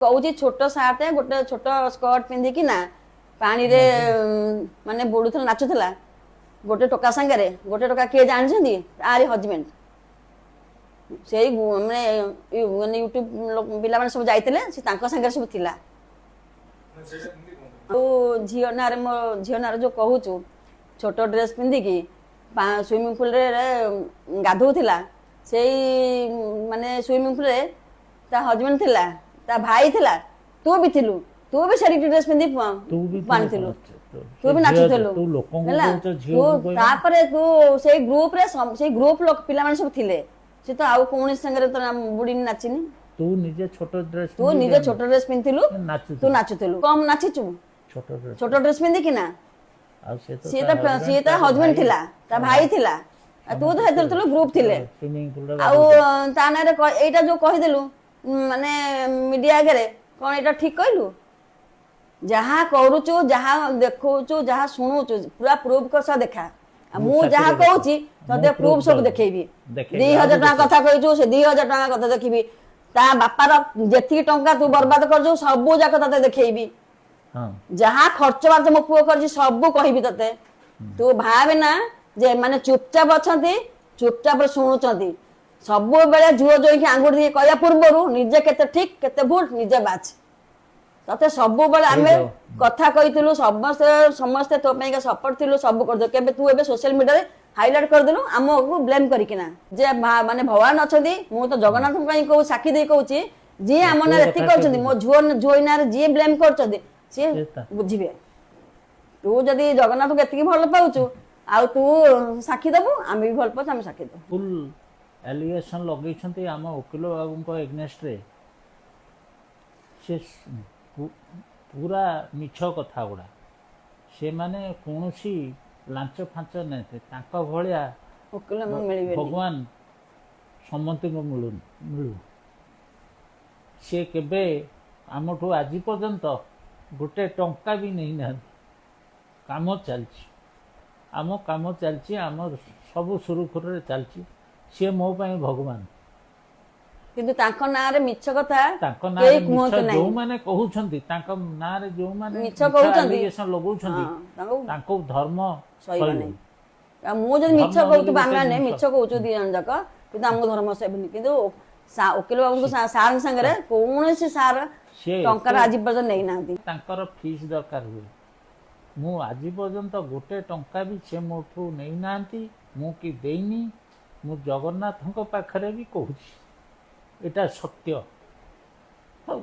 କହୁଛି ଛୋଟ ସାର୍ଟ, ଗୋଟେ ଛୋଟ ସ୍କର୍ଟ ପିନ୍ଧିକି ନା ପାଣିରେ ମାନେ ବୁଡୁଥିଲା, ନାଚୁଥିଲା ଗୋଟେ ଟୋକା ସାଙ୍ଗରେ। ଗୋଟେ ଟୋକା କିଏ ଜାଣିଛନ୍ତି? ତାରି ହଜବେଣ୍ଡ। ସେଇ ମାନେ ମାନେ ୟୁଟ୍ୟୁବ ପିଲାମାନେ ସବୁ ଯାଇଥିଲେ, ସେ ତାଙ୍କ ସାଙ୍ଗରେ ସବୁ ଥିଲା। ଆଉ ଝିଅ ନାଁରେ, ମୋ ଝିଅ ନାଁରେ ଯୋଉ କହୁଛୁ ଛୋଟ ଡ୍ରେସ୍ ପିନ୍ଧିକି ସୁଇମିଂ ପୁଲରେ ଗାଧଉଥିଲା, ସେଇ ମାନେ ସୁଇମିଂ ପୁଲରେ ତା ହଜବେଣ୍ଡ ଥିଲା, ତା ଭାଇ ଥିଲା, ତୁ ବି ଥିଲୁ। ତୁ ବି ସେଠି ଡ୍ରେସ୍ ପିନ୍ଧି ପାଣିଥିଲୁ, ତୁ ବି ନାଚୁଥିଲୁ। ହେଲା, ତାପରେ ତୁ ସେଇ ଗ୍ରୁପରେ, ସେଇ ଗ୍ରୁପ ଲୋକ ପିଲାମାନେ ସବୁ ଥିଲେ। ସେ ତ ଆଉ କୌଣସି ସାଙ୍ଗରେ ତ ବୁଡିନି, ନାଚିନି। ତୁ ନିଜେ ଛୋଟ ଡ୍ରେସ୍, ତୁ ନିଜେ ଛୋଟ ଡ୍ରେସ୍ ପିନ୍ଧିଥିଲୁ, ତୁ ନାଚୁଥିଲୁ। କମ ନାଚିଛୁ ଛୋଟ ଡ୍ରେସ୍ ପିନ୍ଧିକି ନା? ସିଏ ତ, ସିଏ ତା ହଜବେଣ୍ଡ ଥିଲା, ତା ଭାଇ ଥିଲା, ତୁ ତ ସେଥିରେ ଥିଲୁ, ଗ୍ରୁପ ଥିଲେ। ଆଉ ତା ନାଁରେ ଏଇଟା ଯୋଉ କହିଦେଲୁ ମାନେ ମିଡିଆ ଆଗରେ, କଣ ଏଇଟା ଠିକ କହିଲୁ? ଯାହା କରୁଛୁ, ଯାହା ଦେଖଉଛୁ, ଯାହା ଶୁଣୁଛୁ, ପୁରା ପ୍ରୁଫ ସହ ଦେଖା। ମୁଁ ଯାହା କହୁଛି ତତେ ପ୍ରୁଫ ସବୁ ଦେଖେଇବି। 2000 ଟଙ୍କା କଥା କହିଛୁ, ସେ 2000 ଟଙ୍କା କଥା ଦେଖିବି। ତା ବାପାର ଯେତିକି ଟଙ୍କା ତୁ ବର୍ବାଦ କରିଛୁ ସବୁ ଯାକ ତତେ ଦେଖେଇବି। ଯାହା ଖର୍ଚ୍ଚ ବାର୍ଚ୍ଚ ମୋ ପୁଅ କରିଛି ସବୁ କହିବି ତତେ। ତୁ ଭାବେ ନା ଯେ ଏମାନେ ଚୁପଚାପ ଅଛନ୍ତି, ଚୁପଚାପ ଶୁଣୁଛନ୍ତି। ସବୁବେଳେ ଝୁଅ ଜୋଇକି ଆଙ୍ଗୁଠି ଦେଇ କହିବା ପୂର୍ବରୁ ନିଜେ କେତେ ଠିକ କେତେ ଭୁଲ ନିଜେ ବାଛ। ତତେ ସବୁବେଳେ ଆମେ କଥା କହିଥିଲୁ, ସମସ୍ତେ ସମସ୍ତେ ତୋ ପାଇଁକା ସପୋର୍ଟ ଥିଲୁ, ସବୁ କରିଦେଲୁ। କେବେ ତୁ ଏବେ ସୋସିଆଲ ମିଡିଆରେ ହାଇଲାଇଟ କରିଦେଲୁ ଆମକୁ ବ୍ଲେମ କରିକିନା ଯେ ମାନେ ଭଗବାନ ଅଛନ୍ତି। ମୁଁ ତ ଜଗନ୍ନାଥଙ୍କ ପାଇଁ କହୁ, ସାକ୍ଷୀ ଦେଇ କହୁଛି, ଯିଏ ଆମ ନାଁରେ ଏତିକି କରୁଛନ୍ତି, ମୋ ଝୁଅ ଝୋଇ ନାଁରେ ଯିଏ ବ୍ଲେମ କରୁଛନ୍ତି ସିଏ ବୁଝିବେ। ତୁ ଯଦି ଜଗନ୍ନାଥଙ୍କୁ ଏତିକି ଭଲ ପାଉଛୁ ଆଉ ତୁ ସାକ୍ଷୀ ଦବୁ, ଆମେ ବି ଭଲ ପାଉଛୁ, ଆମେ ସାକ୍ଷୀ ଦବୁ। ଫୁଲ ଆଲିଗେସନ ଲଗେଇଛନ୍ତି ଆମ ଓକିଲ ବାବୁଙ୍କ ଏଗନେଷ୍ଟରେ, ସେ ପୁରା ମିଛ କଥା ଗୁଡ଼ା। ସେମାନେ କୌଣସି ଲାଞ୍ଚ ଫାଞ୍ଚ ନେଇଥିଲେ, ତାଙ୍କ ଭଳିଆ ଭଗବାନ ସମସ୍ତଙ୍କୁ ମିଳୁନି, ମିଳୁ। ସିଏ କେବେ ଆମଠୁ ଆଜି ପର୍ଯ୍ୟନ୍ତ ଗୋଟେ ଟଙ୍କା ବି ନେଇନାହାନ୍ତି। କାମ ଚାଲିଛି, ଆମ କାମ ଚାଲିଛି, ଆମ ସବୁ ସୁରୁଖୁରୁରେ ଚାଲିଛି। ସିଏ ମୋ ପାଇଁ ଭଗବାନ। କିନ୍ତୁ ତାଙ୍କ ନାଁରେ ମିଛ କଥା, ତାଙ୍କ ନାଁରେ ମିଛ ଯୋଉମାନେ କହୁଛନ୍ତି, ତାଙ୍କ ନାଁରେ ଯୋଉମାନେ ମିଛ କହୁଛନ୍ତି, ଲଗଉଛନ୍ତି, ତାଙ୍କୁ ଧର୍ମ ସହିବନି। ମୁଁ ଯଦି ମିଛ କହୁଥିବ, ଆମେ ମିଛ କହୁଛୁ ଦି ଜଣ ଯାକ, କିନ୍ତୁ ଆମକୁ ଧର୍ମ ସହିବନି। କିନ୍ତୁ ଓକିଲ ବାବୁଙ୍କ ସାର୍ଙ୍କ ସାଙ୍ଗରେ କୌଣସି ସାର୍ ଟଙ୍କାର ଆଜି ପର୍ଯ୍ୟନ୍ତ ନେଇନାହାନ୍ତି। ତାଙ୍କର ଫିସ୍ ଦରକାର ହୁଏ, ମୁଁ ଆଜି ପର୍ଯ୍ୟନ୍ତ ଗୋଟେ ଟଙ୍କା ବି ସେ ମୋଠୁ ନେଇନାହାନ୍ତି, ମୁଁ କି ଦେଇନି। ମୁଁ ଜଗନ୍ନାଥଙ୍କ ପାଖରେ ବି କହୁଛି, ଏଇଟା ସତ୍ୟ। ହଉ।